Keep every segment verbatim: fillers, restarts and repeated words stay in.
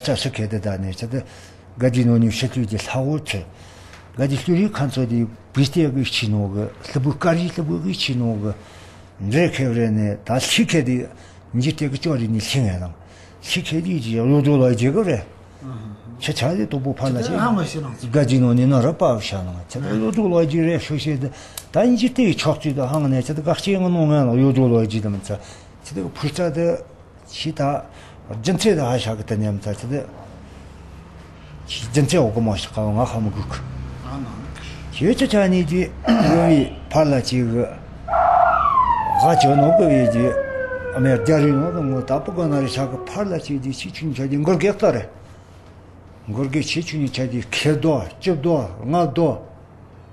ཆ་སི་ཁེ་དེ་ད་ནས་ཆ་དེ་ག་ཇི་ནོ་ནི་ཤི་ལུས་དེ་ལྷ་འོ་ཚེ། ག་ཇི་ལུས་རི་ཁན་ཚོ་དེ་བི་སྟེ་གི་ཆི་ནོ་གི་ལྷ་བུ་ཀ་རི་ལྷ་བུ་གི་ཆི་ནོ་གི་འདྲེ་ཁེ་རེ་ནས་ད་ལྷི་ཁེ་དེ་འཇི་སྟེ་གི་ཅོ་རི་ནི་ལྷི་ངེ་ལང་། ལྷི་ཁེ་དེ་ཇི་གཡོ་ཇོ་ལ་ཇི་གི་རེ། ཆ་ཆ་དེ་དོ་པོ་ཕར་ལ་ཆེ་ཧ་མ་ཤེས་ནང་ཚུལ། ག་ཇི་ནོ་ནི་ན་ར་པ་བ་ཤ་ནང་ཆ་དེ་གཡོ་ཇོ་ལ་ཇི་རེ་ཤོ་ཤེ་དེ་ད་འཇི་སྟེ་ཆོག་ཅི་དེ་ཧང་ནས་ཆ་དེ་ག་ཅི་ངོ་ནོ་ངེ་ལང་གཡོ་ཇོ་ལ་ཇི་དེ་མ་ཆ་ཆ་དེ་ཕུར་ཚ་དེ། ཆི་ད་རྒྱུ་མཚན་དེ་ཧ་ཤ་གི་དེ་ཉམས་ཚ་ཆི་དེ། ཆི་རྒྱུ་མཚན་འོག་གི་མ་ཤ་ཁ་ང་ཧ་མི་གུག་ཁྱེད་ཆ་ཆ་ནི་དེ་ཡོ་བི་ཕར་ལ་ཅིག་གི་ཧ་ཅོ་ནོ་གི་བི་དེ་ཨ་མེ་རྒྱ་རི་ནོ་དང་ངོ་ད་པོ་ག་ན་རི་ཤ་གི་ཕར་ལ་ཅིག་དེ་ཆི་ཆུ་ནི་ཆ་དེ་མགོར་གེག་ལྟ་རེ། མགོར་གེག་ཆི་ཆུ་ནི་ཆ་དེ་ཁེ་རྡོ་ལྕེབ་རྡོ་ལྔ་རྡོ།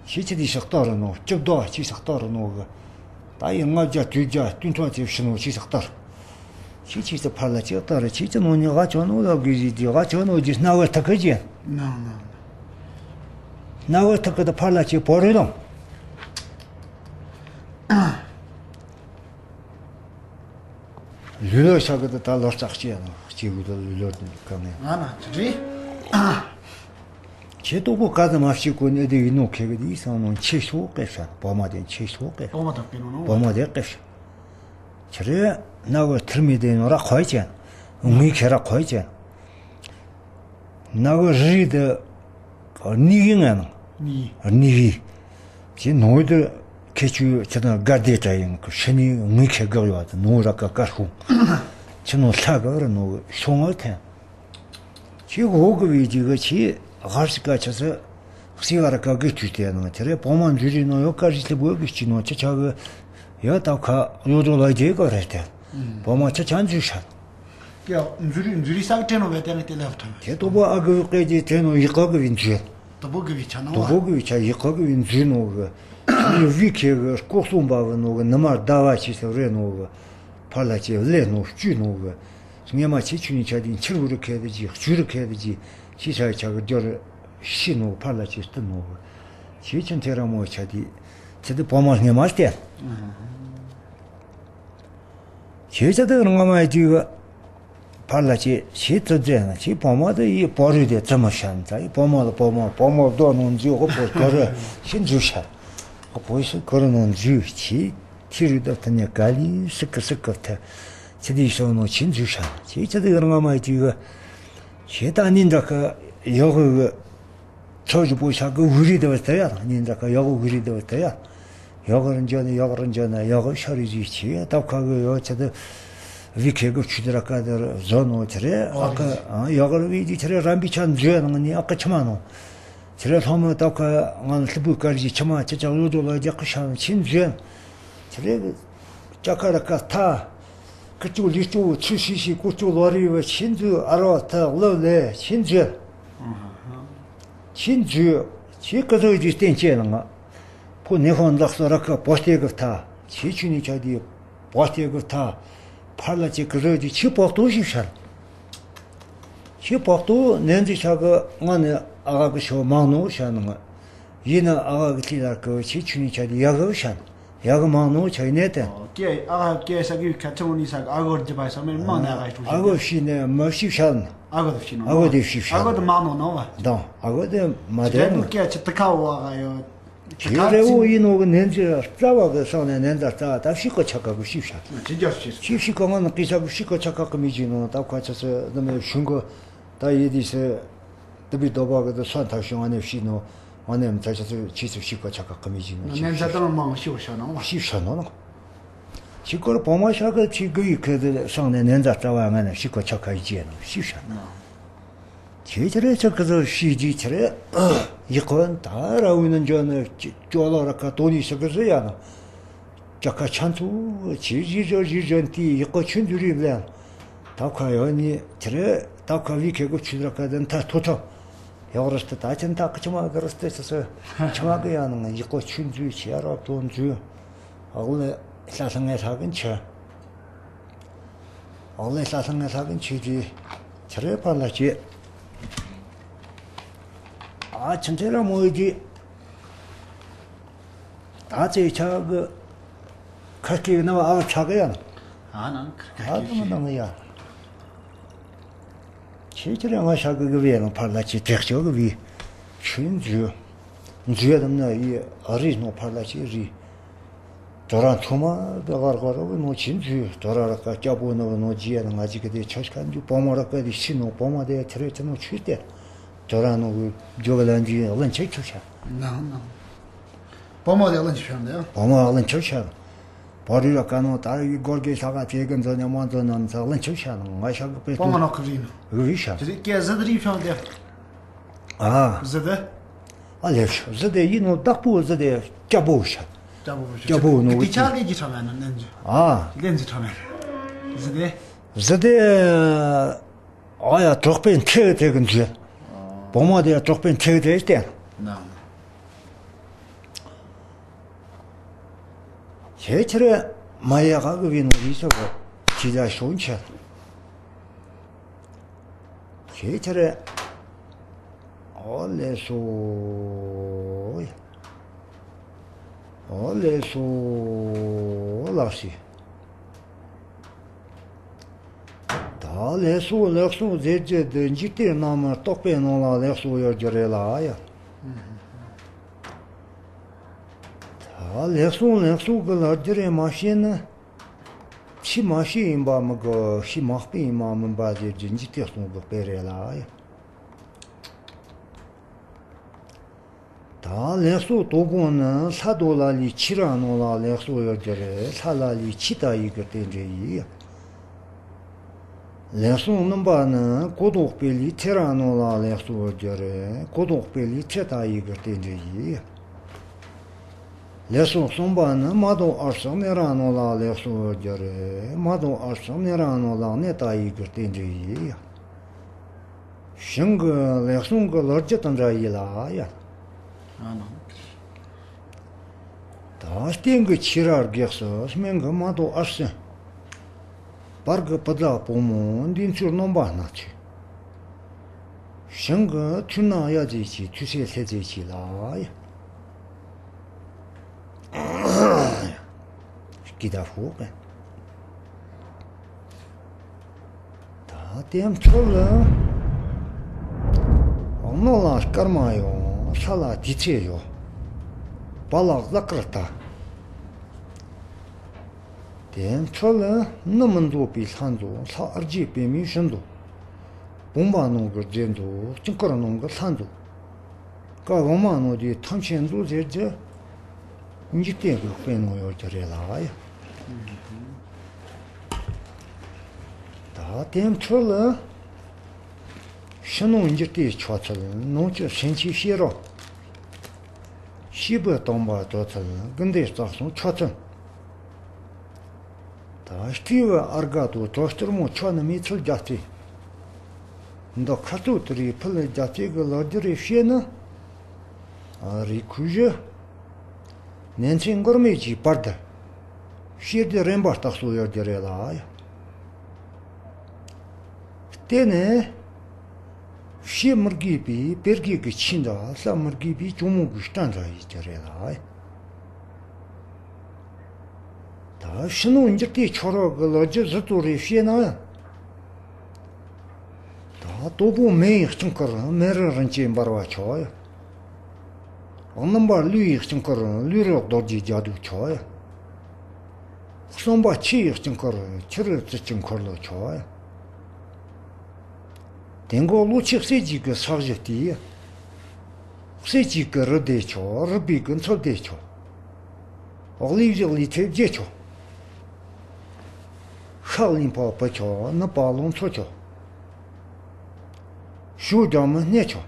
ཤི་ཆི་དེ་ཤག་ཏོ་རུ་ནོ། སྐྱིབ་དོ་ཆི་ཤག་ཏོ་རུ་ནོ་གི། ད་ཡི་ལྔ་བརྒྱ་དྲུག་བརྒྱ་སྟོང་ཕྲག་ཅིག་ཤི་ནོ་ཆི་ཤག་ཏོ་རུ། ཤི་ཆི་ཚེ་ཕར་ལ་ཅིག་ཏོ་རུ་ཆི་ཆི་ནོ་ནི་ཧ་ཅོ་ནོ་ལ་གི་ཞི་ཅི་ཧ་ཅོ་ནོ་ཅི་སྣ་བར་ཐག་གི་ཅི། ནང་ནང་། སྣ་བར་ཐག་གི་ད་ཕར་ལ་ཅིག་བོ་རུ་ལོང་། ལུས་ལོ་ཤ་གི་ད་ད་ལོ་ཙག་ཅི་ཡ་ནོ་ཅི་གུ་ད་ལུས་ལོ་དེ་ག་ནས། ང་ན་ཅི་རེད། ཁྱེད་ལྟོ་གོ་ག་ཙམ་མ་ཤེས་གོ་ནས་དེ་ཡིན་ནོ་ཁེ་གི་དེ་སང་ནོ་ཆེ་ཤོ་ཀེ་ཤ་བོ་མ་དེ་ཆེ་ཤོ་ཀེ་བོ་མ་དག་པེ་ནོ་ནོ་བོ་མ་དེ་ཀེ་ཤ་ཁྱེད་རེ་ན་བོ་ཐིར་མི་དེ་ནོ་ར་ཁོའི་ཅན་ངུའི་ཁེ་ར་ཁོའི་ཅན་ན་བོ་རི་དེ་ནི་གི་ང་ནོ་ནི་གི་ཁྱེད་ནོ་དེ་ཁེ་ཆུ་ཁྱེད་དང་དགའ་བདེ་དྲ་ཡིན་ཁོ་ཤ་ནི་ངུའི་ཁེ་གག་ཡོད་དེ་ནོ་ར་ཀ་ཀ་ཤོ་ཁྱེད་ནོ་ལྷ་གག་ར་ནོ་ཤོ་ངོ་ཐེན། ཁྱེད་འོག་གི་བའི་ཅིག་གི་ཁྱེད་ཧར་སི་ཀ་ཆ་ས་སི་བ་ར་ཀ་གི་དུས་དེ་ནང་ཁྱེད་རེ་བོ་མ་འཛུལ་རི་ནང་ཡོད་ཀ་རི་སླེབས་འོག་གི་ཅི་ནང་ཆ་ཆ་གི་ཡོད་ད་ཁ་ཡོད་དོ་ལ་རྒྱལ་ག་རེད་དེ་བོ་མ་ཆ་ཆ་འཛུལ་ཤག་ཀྱ་འཛུལ་རི་འཛུལ་རི་ས་གི་ཏྲེ་ནོ་བས་དེ་ནི་དེ་ལ་ཐང་དེ་དོ་པོ་ཨ་གི་བའི་སྐད་ཀྱི་ཏྲེ་ནོ་ཡི་ཀ་གི་བའི་འཛུལ། དོ་པོ་གི་བའི་ཆ་ནོ་དོ་པོ་གི་བའི་ཆ་ཡི་ཀ་གི་བའི་འཛུལ་ནོ་གི་ཡོད་བི་ཁེ་གི་ལྐོག་སོང་པ་བི་ནོ་གི་ནི་མར་ཟླ་བ་ཆི་ས་རེ་ནོ་གི་ཕར་ལ་ཅེ་ལེ་ནོ་བཅུ་ནོ་གི། ངེ་མ་ཆེ་ཆུ་ནི་ཆ་དེ་འཆི་རུ་རུ་ཁེ་དེ་ཅི་ཆུ་རུ་ཁེ་དེ་ཅི་ཤི་ཆ་ཆ་གི་རྒྱ་རུ་ཤི་ནོ་ཕར་ལ་ཆེ་སྟི་ནོ་ཆེ་ཆུ་ཐེ་ར་མོ་ཆ་དེ་ཆ་དེ་བོ་མ་ངེ་མ་སྟེ་ཆེ་ཆ་དེ་རང་མ་ཡི་ཅི་གི་ཕར་ལ་ཆེ་ཆེ་ཙི་ཙེ་ན་ཆེ་བོ་མ་དེ་ཡི་བོ་རུ་དེ་ཙི་མ་ཤ་ན་ཙ་ཡི་བོ་མ་ལ་བོ་མ་བོ་མ་རྡོ་ནོ་འཛུ་ཧོ་བོ་གོ་རུ་ཤི་འཛུ་ཤ་ཧོ་བོ་ཤི་གོ་རུ་ནོ་འཛུ་ཆེ་ཐི་རུ་དེ་ཐ་ནེ་ག་ལི་སི་ཀི་སི་ཀི་ཐ། ཆི་དེ་ཤོ་ནོ་ཆི་འཛུལ་ཤ། ཆི་ཆི་དེ་རང་མ་ཡི་ཅི་གི། ཆི་ད་ནི་འདྲ་ཁ་ཡོ་གི་གི། ཚོ་ཅི་པོ་ཤ་གི་ཝུ་རི་དེ་བ་དེ་ཡ། ནི་འདྲ་ཁ་ཡོ་གི་ཝུ་རི་དེ་བ་དེ་ཡ། ཡོ་གི་རང་ཇོ་ནི་ཡོ་གི་རང་ཇོ་ནི་ཡོ་གི་ཤ་རི་ཇི་ཆི་ཡ། ཏབ་ཁ་གི་ཡོ་ཆི་དེ། ཝི་ཁེ་གི་ཆུ་དེ་ར་ཀ་དེ་ར་ཟོ་ནོ་ཆི་རེ། ཨ་ཁ་ཡོ་གི་ར་ཝི་ཇི་ཆི་རེ་རམ་པི་ཆ་འཛུལ་ནང་ནི་ཨ་ཁ་ཆི་མ་ནོ། ཆི་རེ་ལྷོ་མོ་ཏབ་ཁ་ང་ལྷི་བུ་ཀ་རི་ཇི་ཆི་མ་ཆི་ཆ་ལོ་ཇོ་ལ་རྒྱ་ཁ་ཤ་ཆི་འཛུལ། ཆི་རེ། ཅ་ཀ་ར་ཀ་ཐ། ཀི་ཅུ་ལི་ཅུ་ཚུ་ཤི་ཤི་ཀུ་ཅུ་ལོ་རི་བ་ཆི་འཛུལ་ཨ་རོ་ཐ་ལོ་ལེ་ཆི་འཛུལ། ཆི་འཛུལ། ཆི་ཀི་ཟོ་ཇི་སྟེན་ཅེ་ལ་ང་། ཕུ་ནེ་ཧོན་ལག་སོ་ར་ཀ་པོ་སྟེ་གི་ཐ། ཆི་ཆུ་ནི་ཆ་དི་པོ་སྟེ་གི་ཐ། ཕར་ལ་ཆི་ཀི་ཟོ་ཇི་ཆི་པོག་ཏོ་ཞིབ་ཤར། ཆི་པོག་ཏོ་ནན་ཛི་ཤ་གི་ང་ནི་ཨ་ག་གི་ཤོ་མང་ནོ་ཤ་ནི་ང་། ཡིན་ན་ཨ་ག་གི་ལི་ལ་ཀི་ཆི་ཆུ་ནི་ཆ་དི་ཡ་གི་ཤ་ནི། ཡ་གི་མང་ནོ་ཆ་ཡི་ནེ་ཏེ། ཨོ། ཀེ་ཨ་ག་ཀེ་ས་གི་ཁ་ཆེ་མོ་ནི་ས་གི་ཨ་གོ་རྒྱུ་བ་ས་མེ་མང་ནེ་ཨ་ག་ཤུ་ཨ་གོ་ཤི་ནེ་མ་ཤི་ཤ་ནི། ཨ་གོ་དེ་ཤི་ནོ། ཨ་གོ་དེ་ཤི་ཤ་ཨ་གོ་དེ་མང་ནོ་ནོ་བ། དང་ཨ་གོ་དེ་མ་དེ་ནོ། ཀེ་ཆི་ཏི་ཁ་བ་ག་ཡོད། ཁྱེད་རེ་བོ་ཡིན་ནོ་གི་ནན་ཙི་རྩ་བ་གི་སང་ནས་ནན་ཙ་རྩ་བ་ད་ཤི་ཀོ་ཆ་ཀ་གི་ཤི་ཤ། ཅི་རྒྱ་ཤི། ཤི་ཤི་ཀོ་ང་ནི་ཀི་ས་གི་ཤི་ཀོ་ཆ་ཀ་གི་མི་ཇི་ནོ་ད་ཁ་ཆ་སི་ནི་མེ་ཤུང་གི་ད་ཡི་དི་སི། དུ་བི་དོ་པ་གི་དུ་སོན་ཐབས་ཤིང་ཨ་ནེ་ཤི་ནོ། ཨ་ནེ་མི་ཚ་ཆ་ཚུ་ཆི་ཚུ་ཤི་ཀོ་ཆ་ཀ་ཀི་མི་ཇི་ནོ། ནན་ཟ་དང་མང་ཤི་བ་ཤ་ནོ། ཤི་ཤ་ནོ་ནོ། ཤི་ཀོ་ར་བོ་མ་ཤ་ཀ་ཆི་གི་ཡི་ཁེ་དུ་སང་ནས་ནན་ཟ་རྩ་བ་ང་ནེ་ཤི་ཀོ་ཆ་ཀ་ཡི་ཇི་ནོ་ཤི་ཤ་ནོ། ཆི་ཆི་རེ་ཆ་ཀི་ཚོ་ཤི་ཇི་ཆི་རེ། ཡི་ཀོ་ད་ར་བུ་ནན་ཇོ་ནེ་ཅོ་ལོ་ར་ཀ་དོ་ནི་ཤི་ཀི་ཚོ་ཡ་ནོ། ཅ་ཀ་ཆན་ཚུ་ཆི་ཇི་ཇོ་ཇི་ཇོན་ཏི་ཡི་ཀོ་ཆུན་ཛུ་རི་ལེན། ཏབ་ཁ་ཡོ་ནི་ཆི་རེ་ཏབ་ཁ་བི་ཁེ་གོ་ཆུ་ར་ཀ་དེན་ཐ་ཐོ་ཐོ། ཡོག་ར་སྟེ་ད་ཆན་ཏ་ཀ་ཆི་མ་ག་ར་སྟེ་ཆི་སོ་ཆི་མ་ག་ཡ་ནང་ཡི་ཀོ་ཆུན་ཛུ་ཆི་ཡ་ར་དོན་ཛུ། ཨག་ལེ་ལྷ་ལྷ་ངེ་ལྷ་གིན་ཆི། ཨག་ལེ་ལྷ་ལྷ་ངེ་ལྷ་གིན་ཆི་ཇི་ཆི་རེ་ཕ་ལ་ཆི། ཨ་ཆན་ཚེ་ར་མོ་ཡི་ཇི། ད་ཚེ་ཆ་གི་ཁ་སྐྱེ་ན་བ་ཨ་ཆ་གི་ཡང་། ཨ་ནང་ཁ་ཨ་དུ་མ་ནང་ཡ། ཁྱེད་ཀྱི་རེ་ང་ཤ་གི་གི་བས་ལ་ཕར་ལ་ཅི་དྲེག་ཅོག་གི་བས་ཆུན་འཇུ་འཇུ་དམ་ན་ཡི་ཨ་རི་ནོ་ཕར་ལ་ཅི་རི། དོ་རང་ཚོ་མ་དེ་གར་གར་བའི་ནོ་ཆུན་འཇུ་དོ་ར་ར་ཀ་སྐྱ་པོ་ནོ་ནོ་ཇི་ཡ་ན་ང་ཅི་གི་དེ་ཆོ་ཤ་འཇུ་པོ་མ་ར་ཀ་དེ་ཤི་ནོ་པོ་མ་དེ་ཐི་རེ་ཐི་ནོ་ཆུ་དེ་དོ་ར་ནོ་གི་ཇོ་ག་ལ་འཇུ་ཡ་ལན་ཆེ་ཆོ་ཤ། ནང་ནང་། པོ་མ་དེ་ལན་ཆེ་ཤ་འདི་ཡ། པོ་མ་ལན་ཆེ་ཤ། བར་ཡོད་ཀ་ནོ་ད་ཡི་སྒོར་གེ་ཤ་ག་ཅེ་གི་འཛོ་ཉ་མ་འཛོ་ཉ་ཚ་ལན་ཆུ་ཤ་ནོ་ང་ཤ་གི་པེ་པོ་མ་ཏུ་ནོ་ཁུ་རི་ནོ། རི་ཤ། ཅི་རི་ཀེ་ཟི་དི་རི་ཤ་དེ། ཨ། ཟི་དེ། ཨ་ལེ་ཤ་ཟི་དེ་ཡི་ནོ་བདག་པོ་ཟི་དེ་སྐྱ་བོ་ཤ། སྐྱ་བོ་ཤ། སྐྱ་བོ་ནོ་དེ་ཆ་གི་ཅི་ཁྲ་མེ་ན་ནན་ཇི། ཨ། ལན་ཇི་ཁྲ་མེ། ཟི་དེ། ཟི་དེ། ཨ་ཡ་གྲོགས་པའི་འཁྲིག་དེ་གི་འཇུ། བུ་མོ་དེ་གྲོགས་པའི་འཁྲིག་དེ་བསྟན། ནང་། ཁྱེད་ཁྱེད་རེ་མ་ཡ་ག་གི་བི་ནོ་ཡི་ཆོ་གི་ཁྱི་ལ་ཤོན་ཆེ། ཁྱེད་ཁྱེད་རེ། ཨོ་ལེ་སོ། ཨོ་ལེ་སོ་ལགས་སི། ད་ལེགས་སོ་ལེགས་སོ་ཟེར་རྒྱུ་འདི་འཇིག་རྟེན་རྣམས་རྟོག་པའི་ནང་ལ་ལེགས་སོ་ཡོད་རྒྱུ་རེད་ལ་ཡ། ད་ལེགས་སོ་ལེགས་སོ་གི་ལ་རྒྱུ་རེད་མ་ཤེས་ན། ཕྱི་མ་ཤེས་ཡིན་པ་མི་དགོས་ཕྱི་མ་སྤི་ཡིན་མ་མིན་པ་ཟེར་རྒྱུ་འཇིག་རྟེན་སྟོང་གི་དཔེ་རེད་ལ་ཡ། ད་ལེགས་སོ་དོ་དགོང་ནི་ལྷ་དོ་ལ་ལུས་ཁྱི་ར་ནང་ལ་ལེགས་སོ་ཡོད་རྒྱུ་རེད། ལྷ་ལ་ལུས་ཁྱི་ལྟ་ཡི་གི་རྟེན་འབྲེལ་ཡིན། ལེགས་སོ་གནོན་པ་ནི་གོ་ལྡོག་པའི་ལུས་ཚེ་ར་ནང་ལ་ལེགས་སོ་ཡོད་རྒྱུ་རེད། གོ་ལྡོག་པའི་ལུས་ཚེ་ལྟ་ཡི་གི་རྟེན་འབྲེལ་ཡིན། ལེགས་སོ་གསུམ་པ་ནི་མ་དོ་ཨར་སང་ནེ་ར་ནང་ལ་ལེགས་སོ་ཡོད་རྒྱུ་རེད། མ་དོ་ཨར་སང་ནེ་ར་ནང་ལ་གནས་ལྟ་ཡི་གི་རྟེན་འབྲེལ་ཡིན། ཞིང་གི་ལེགས་སོང་གི་ལོ་རྒྱུས་དང་འདྲ་ཡིན་ལ་ཡ། ཨ་ནི། ད་སྟེང་གི་ཁྱི་ར་གེགས་སུ་སྨན་གི་མ་དོ་ཨར་སེ། བར་གི་བུ་དག་བུ་མོ་འདི་ཚོའི་རྣམ་པ་སྣ་ཚོགས། ཞིང་གི་ཐུན་ན་ཡ་ཟེ་ཆི་ཐུ་སེ་ལྷེ་ཟེ་ཆི་ལ་ཡ། སྐྱིད་ད་ཧུ་གི། ད་དེ་འཕྲོ་ལ། འོག་ནང་ལ་སྐར་མ་ཡོད། ས་ལ་དུས་ཚོད་ཡོད། བ་ལ་གླ་དཀར་ལྟ། དེ་འཕྲོ་ལ་ནི་མི་འདོད་པའི་ལྷ་འདོད། ལྷ་ཨར་རྒྱས་པའི་མིའི་ཤིན་ཏུ། བུམ་པ་ནང་གི་རྫས་འདོད། དཀྱིལ་འཁོར་ནང་གི་ལྷ་འདོད། བཀའ་འོག་མ་ནང་དེ་ཐམས་ཅད་འདོད་ཟེར་རྒྱུ། འཇིག་རྟེན་གྱི་དཔེ་ནང་ཡོད་རྒྱུ་རེད་ལ་ཡ། ད་དེ་འཕྲོ་ལ། ཕྱི་ནང་འཇིག་རྟེན་ཆོ་ཚུལ། ནང་བཅུད་སེམས་ཅན་ཤེས་རབ། སྐྱེས་བུ་དམ་པ་དོ་ཚུལ། དགེ་འདུན་རྩ་གསུམ་ཆོ་ཚུལ། ད་སྤྲེའུ་ཨརྒ་དང་གྲོག་སྐྱོར་མོ་ཆོ་ནི་མེད་ཚུལ་རྒྱ་བསྐྱེད། འདི་ཁ་ཐུག་དུ་རེ་ཕུལ་རྒྱ་བསྐྱེད་གི་ལོ་རྒྱུས་རེ་བཤད་ན། ཨ་རི་ཁུ་བཞི། ནན་ཚན་འགོར་མེད་ཀྱི་བར་དུ། བཤད་དེ་རན་པ་རྟགས་སུ་ཡོད་རྒྱུ་རེད་ལ་ཡ། བལྟས་ནས། བཤད་མི་དགོས་པའི་དཔེ་དགེ་གི་ཆོས་འདྲ། བསླབ་མི་དགོས་པའི་གྱོང་མོ་གི་སྐྲ་འདྲ་ཡོད་རྒྱུ་རེད་ལ་ཡ། ད་ཕྱི་ནང་འཇིག་རྟེན་ཆོ་རོགས་གི་ལོ་རྒྱུས་ཟུར་དུ་རེ་བཤད་ན། ད་དོ་པོ་མེ་ཡི་དཀྱིལ་འཁོར་མེ་རི་རིན་ཆེན་འབར་བ་ཆོ་ཡ། སྣུམ་པ་ཀླུ་ཡི་དཀྱིལ་འཁོར་ཀླུ་རོ་རྡོ་རྗེ་རྒྱ་མཚོ་ཆོ་ཡ། གསུམ་པ་ཆུ་ཡི་དཀྱིལ་འཁོར་ཆུ་རོ་རྩི་ཆུ་འཁོར་ལོ་ཆོ་ཡ། དེ་མགོ་ལོ་ཆུ་གསེར་གྱི་གི་ས་གཞི་དེ། གསེར་གྱི་གི་རི་དེ་ཆོ། རི་པའི་གི་མཚོ་དེ་ཆོ། འོག་ལས་བཞག་ལས་ཐེབས་རྒྱུ་ཆོ། ཤག་ལིང་པ་བུ་ཆོ། ནི་པ་ལོང་མཚོ་ཆོ། ཞོ་རྒྱ་མི་སྣེ་ཆོ།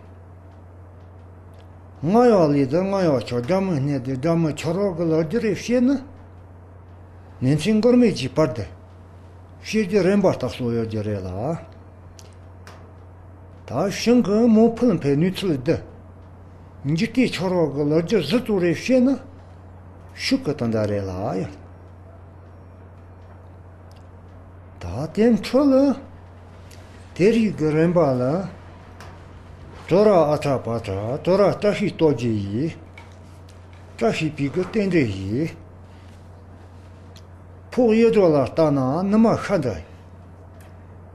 ང་ཡ་ལི་དི་ང་ཡ་ཆོ། རྒྱ་མི་སྣེ་དི་རྒྱ་མི་ཆོ་རོགས་གི་ལོ་རྒྱུས་རེ་བཤད་ན། ནན་ཚན་འགོར་མེད་ཀྱི་བར་དུ། བཤད་རྒྱུ་རན་པ་རྟགས་སུ་ཡོད་རྒྱུ་རེད་ལ། ད་ཞིང་གི་མོ་ཕུལ་འཕེལ་ནུས་ཚུལ་འདི། འཇིག་རྟེན་ཆོ་རོགས་གི་ལོ་རྒྱུས་ཟུར་དུ་རེ་བཤད་ན། ཤུགས་ཀྱི་དོན་དག་རེད་ལ་ཡ། ད་དེ་འཕྲོ་ལ། དེ་རིགས་ཀྱི་རིམ་པ་ལ། དོ་ར་ཨ་ཐ་པ་ཐ། དོ་ར་བཀྲ་ཤིས་སྟོབས་རྒྱས་ཡིས། བཀྲ་ཤིས་པའི་གི་རྟེན་འབྲེལ་ཡིས། ཕོག་གཡུ་སྒྲོག་ལ་ལྟ་ན་ནུ་མ་ཤ་འདྲ།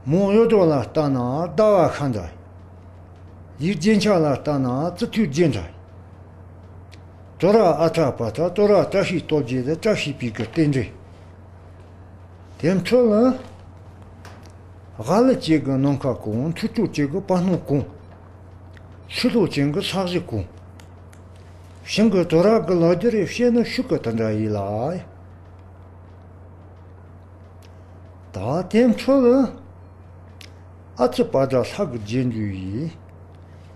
མོ་ཡོད་དོ་ལ་ལྟ་ན་ཟླ་བ་ཤ་འདྲ། ཡིག་རྒྱན་ཆ་ལ་ལྟ་ན་རྩི་ཐུར་རྒྱན་འདྲ། དོ་ར་ཨ་ཁྲ་པ་ཁྲ་དོ་ར་བཀྲ་ཤིས་སྟོབས་རྒྱས་དེ་བཀྲ་ཤིས་པའི་གི་རྟེན་འབྲེལ། དེ་འཕྲོ་ལ། ཧ་ལི་ཅན་གི་ནམ་མཁའ་གང་། ཐུར་ཅོག་ཅན་གི་བར་སྣང་གང་། ཕྱི་ལོགས་ཅན་གི་ས་གཞི་གང་། ཞིང་གི་དོ་ར་གི་ལོ་རྒྱུས་རེ་བཤད་ན་ཤུགས་ཀྱི་དེ་འདྲ་ཡིན་ལ། ད་དེ་འཕྲོ་ལ། ཨ་ཙི་པ་དྲ་ལྷ་གི་རྗེས་འཇུག་ཡིན།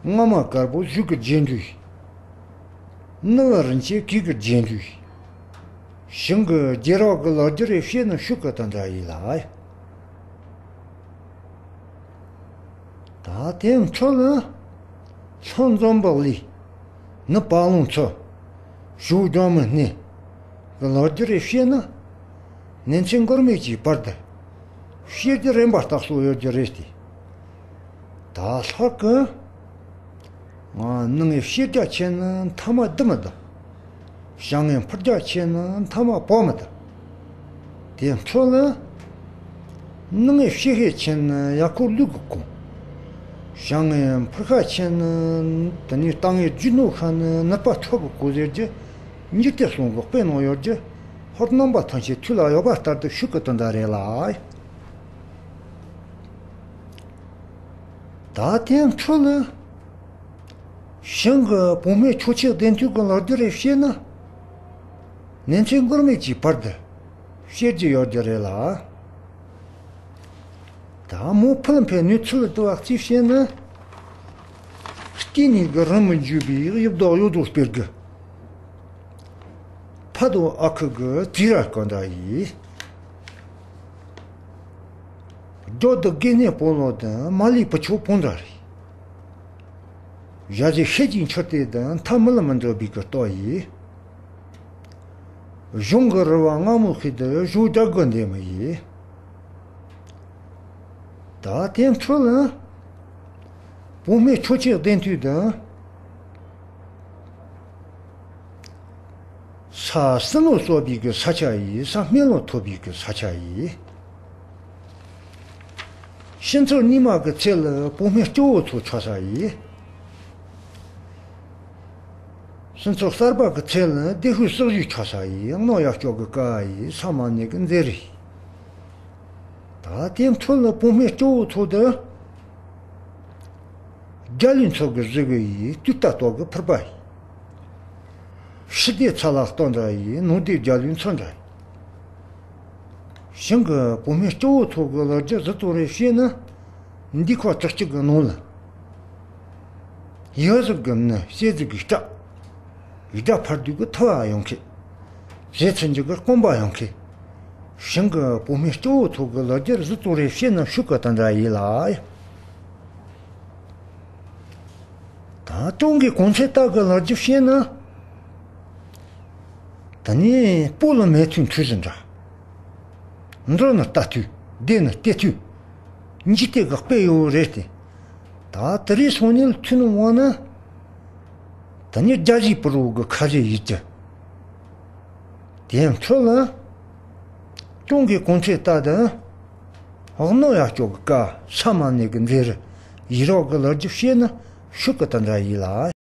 རྔ་མ་དཀར་པོ་གཞུ་གི་རྗེས་འཇུག་ཡིན། ནུ་བ་རིན་ཆེན་གོས་གི་རྗེས་འཇུག་ཡིན། ཞིང་གི་རྒྱལ་རབས་ཀྱི་ལོ་རྒྱུས་རེ་བཤད་ན་ཤུགས་ཀྱི་དེ་འདྲ་ཡིན་ལ། ད་དེ་འཕྲོ་ལ། ལྷོ་འཛམ་བུ་གླིང་། ནུབ་བ་ལང་ཚོ། བྱང་ལྗོངས་མི་སྣའི་གི་ལོ་རྒྱུས་རེ་བཤད་ན། གནས་ཚུལ་མགོ་རྨོངས་ཀྱི་བར་དུ། བཤད་རྒྱུ་རན་པ་རྟགས་སོགས་ཡོད་རྒྱུ་རེད་དེ། ད་ལྷག་གི། ང་ནང་ངི་བཤད་རྒྱ་ཆེ་ན་མཐའ་མ་བསྡུ་མི་བསྡུ། བྱ་ངན་ཕུར་རྒྱ་ཆེ་ན་མཐའ་མ་བོ་མི་བསྡུ། དེ་འཕྲོ་ལ། ནང་ངི་བཤད་ཤེད་ཆེ་ན་ཡར་འཁོར་ལུས་ཀྱི་གོང་། བྱ་ངན་ཕུར་ཤ་ཆེ་ན་དེ་ནས་ལྟ་ངན་རྒྱུ་ནོར་ཤ་ན་ནུས་པ་མཆོག་གི་གོ་ཟེར་རྒྱུ། འཇིག་རྟེན་གསུམ་གི་དཔེ་ནང་ཡོད་རྒྱུ། ཧོར་རྣམ་པ་ཐམས་ཅད་ཐུགས་ལ་ཡོད་པ་ལྟར་དུ་ཤུགས་ཀྱི་དེ་འདྲ་རེད་ལ། ད་དེ་འཕྲོ་ལ། ཞིང་གི་བུད་མེད་ཆོས་ཆེན་བདེན་མཐུན་གྱི་ལོ་རྒྱུས་རེ་བཤད་ན། གནས་ཚུལ་མགོ་རྨོངས་ཀྱི་བར་དུ་བཤད་རྒྱུ་ཡོད་རྒྱུ་རེད་ལ། ད་མོ་ཕུལ་འཕེལ་ནུས་ཚུལ་དུ་བ་རྩིས་བཤད་ན། སྐྱེ་གནས་ཀྱི་རིམ་མི་འཇུག་པའི་ཡིབ་དོག་ཡོད་དོ་སྤེལ་གི། ཕ་དང་ཨ་ཁུ་གི་དུས་རབས་གང་འདྲ་ཡིན། རྒྱུ་དུ་དགེ་བསྙེན་སྤོ་ལོ་དང་མ་ལུས་བུ་ཆོག་སྤུན་ཟླ་རེད། ཞལ་གྱི་ཤེད་ཀྱི་མཆུ་ཏོ་དང་མཐའ་མི་ལ་མི་འགྲོ་བའི་གི་ལྟོ་ཡིན། གཞུང་གི་རུ་བ་སྔ་མོ་ཤེད་དུ་གཞུང་རྒྱ་དགོན་འདེམས་ཡིན། ད་དེ་འཕྲོ་ལ། བུད་མེད་ཆོས་ཆེན་བདེན་མཐུན་དང་། ས་སྲིན་མོ་གསོ་བའི་གི་ས་ཆ་ཡིན། ས་སྨན་ལོ་ཐོབ་པའི་གི་ས་ཆ་ཡིན། ཕྱི་ཚུལ་ཉི་མ་གི་ཚལ་ལ་བུད་མེད་སྐྱོ་བོ་ཚོ་ཆགས་ས་ཡིན། ཕྱི་ཚུལ་གསར་པ་གི་ཚལ་ལ་བདེ་ཤོས་ཟོག་བཞི་ཆགས་ས་ཡིན། རྣོ་ཡ་སྐྱོ་གི་ཀ་ཡིན། ས་མ་ནས་གི་མཛེ་རེད། ད་དེ་འཕྲོ་ལ་བུད་མེད་སྐྱོ་བོ་ཚོ་དུ། རྒྱལ་བློན་ཚོ་གི་གཟི་གི་ཡིན། དུས་ལྟ་རྟོག་གི་ཕུར་པ་ཡིན། ཕྱི་སྡེ་ཚ་ལ་སྟོན་འདྲ་ཡིན། ནང་སྡེ་རྒྱལ་བློན་ཚོ་འདྲ་ཡིན། ཞིང་གི་བུད་མེད་སྐྱོ་བོ་ཚོ་གི་ལོ་རྒྱུས་གཟུ་དོན་རེ་བཤད་ན། འདི་ཁོ་ཐག་གཅིག་གི་ནང་ལ། ཡོ་ཟུག་གི་ནི་ཤེས་ཟུག་གི་སྐྲག་ཡིག་སྒྲ་ཕར་དུས་ཀྱི་ཐུ་བ་ཡོང་མཁན། རྗེ་ཚུན་ཆད་ཀྱི་དཔོན་པ་ཡོང་མཁན། ཞིང་གི་བུད་མེད་སྐྱོ་བོ་ཚོ་གི་ལོ་རྒྱུས་གཟུ་དོན་རེ་བཤད་ན་ཤུགས་ཀྱི་དེ་འདྲ་ཡིན་ལ། ད་ཀྲུང་གི་གོང་ཚད་ལྟ་གི་ལོ་རྒྱུས་བཤད་ན། ད་ནི་སྤོ་ལོ་མེད་དུས་འཐུས་ཟིན་འདྲ། འདྲོ་ནི་ལྟ་དུས། བདེ་ནི་སྟེར་དུས། འཇིག་རྟེན་གི་དཔེ་ཡོད་རེད་དེ། ད་དེ་རིང་སང་ཉིན་ལ་ཐུག་ནི་འོང་ན། ད་ནི་རྒྱ་ཞིག་པུ་རུ་གི་ཁ་རེ་ཡིད་ཀྱི། དེ་འཕྲོ་ལ། ཀྲུང་གི་གོང་ཚད་ལྟ་དང་། རྣོ་ཡ་སྐྱོ་གི་ཀ་ས་མ་ནས་གི་མཛེ་རུ། ཡིད་རོགས་གི་ལོ་རྒྱུས་བཤད་ན་ཤུགས་ཀྱི་དེ་འདྲ་ཡིན་ལ།